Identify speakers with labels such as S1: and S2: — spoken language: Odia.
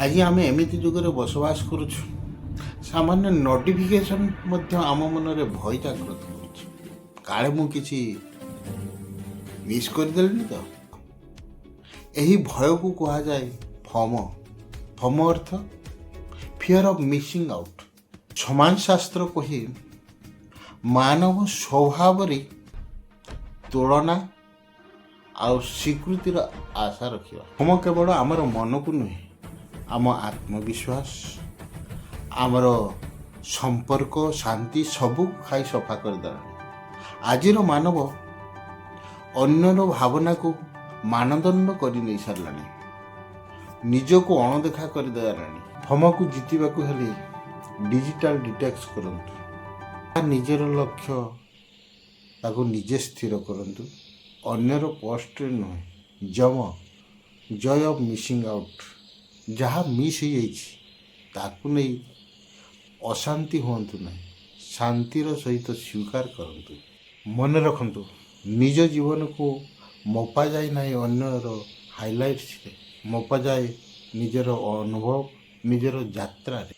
S1: ଆଜି ଆମେ ଏମିତି ଯୁଗରେ ବସବାସ କରୁଛୁ, ସାମାନ୍ୟ ନୋଟିଫିକେସନ୍ ମଧ୍ୟ ଆମ ମନରେ ଭୟ ଜାଗ୍ରତ କରୁଛି। କାଳେ ମୁଁ କିଛି ମିସ୍ କରିଦେଲିନି ତ? ଏହି ଭୟକୁ କୁହାଯାଏ ଫୋମୋ। ଫୋମୋ ଅର୍ଥ ଫିଅର୍ ଅଫ୍ ମିସିଂ ଆଉଟ୍। ସମାଜଶାସ୍ତ୍ର କହେ, ମାନବ ସ୍ୱଭାବରେ ତୁଳନା ଆଉ ସ୍ୱୀକୃତିର ଆଶା ରଖିବା। ଫୋମୋ କେବଳ ଆମର ମନକୁ ନୁହେଁ, ଆମ ଆତ୍ମବିଶ୍ୱାସ, ଆମର ସମ୍ପର୍କ, ଶାନ୍ତି ସବୁ ଖାଇ ସଫା କରିଦେଲାଣି। ଆଜିର ମାନବ ଅନ୍ୟର ଭାବନାକୁ ମାନଦଣ୍ଡ କରି ନେଇ ସାରିଲାଣି, ନିଜକୁ ଅଣଦେଖା କରିଦେଲାଣି। ଫୋମୋକୁ ଜିତିବାକୁ ହେଲେ ଡିଜିଟାଲ ଡିଟକ୍ସ କରନ୍ତୁ। ନିଜର ଲକ୍ଷ୍ୟ ତାକୁ ନିଜେ ସ୍ଥିର କରନ୍ତୁ, ଅନ୍ୟର ପୋଷ୍ଟରେ ନୁହେଁ। ଜମ, ଜୟ ଅଫ୍ ମିସିଂ ଆଉଟ୍। ଯାହା ମିସ୍ ହେଇଯାଇଛି, ତାକୁ ନେଇ ଅଶାନ୍ତି ହୁଅନ୍ତୁ ନାହିଁ, ଶାନ୍ତିର ସହିତ ସ୍ୱୀକାର କରନ୍ତୁ। ମନେ ରଖନ୍ତୁ, ନିଜ ଜୀବନକୁ ମପାଯାଏ ନାହିଁ ଅନ୍ୟର ହାଇଲାଇଟ୍ସରେ, ମପାଯାଏ ନିଜର ଅନୁଭବ, ନିଜର ଯାତ୍ରାରେ।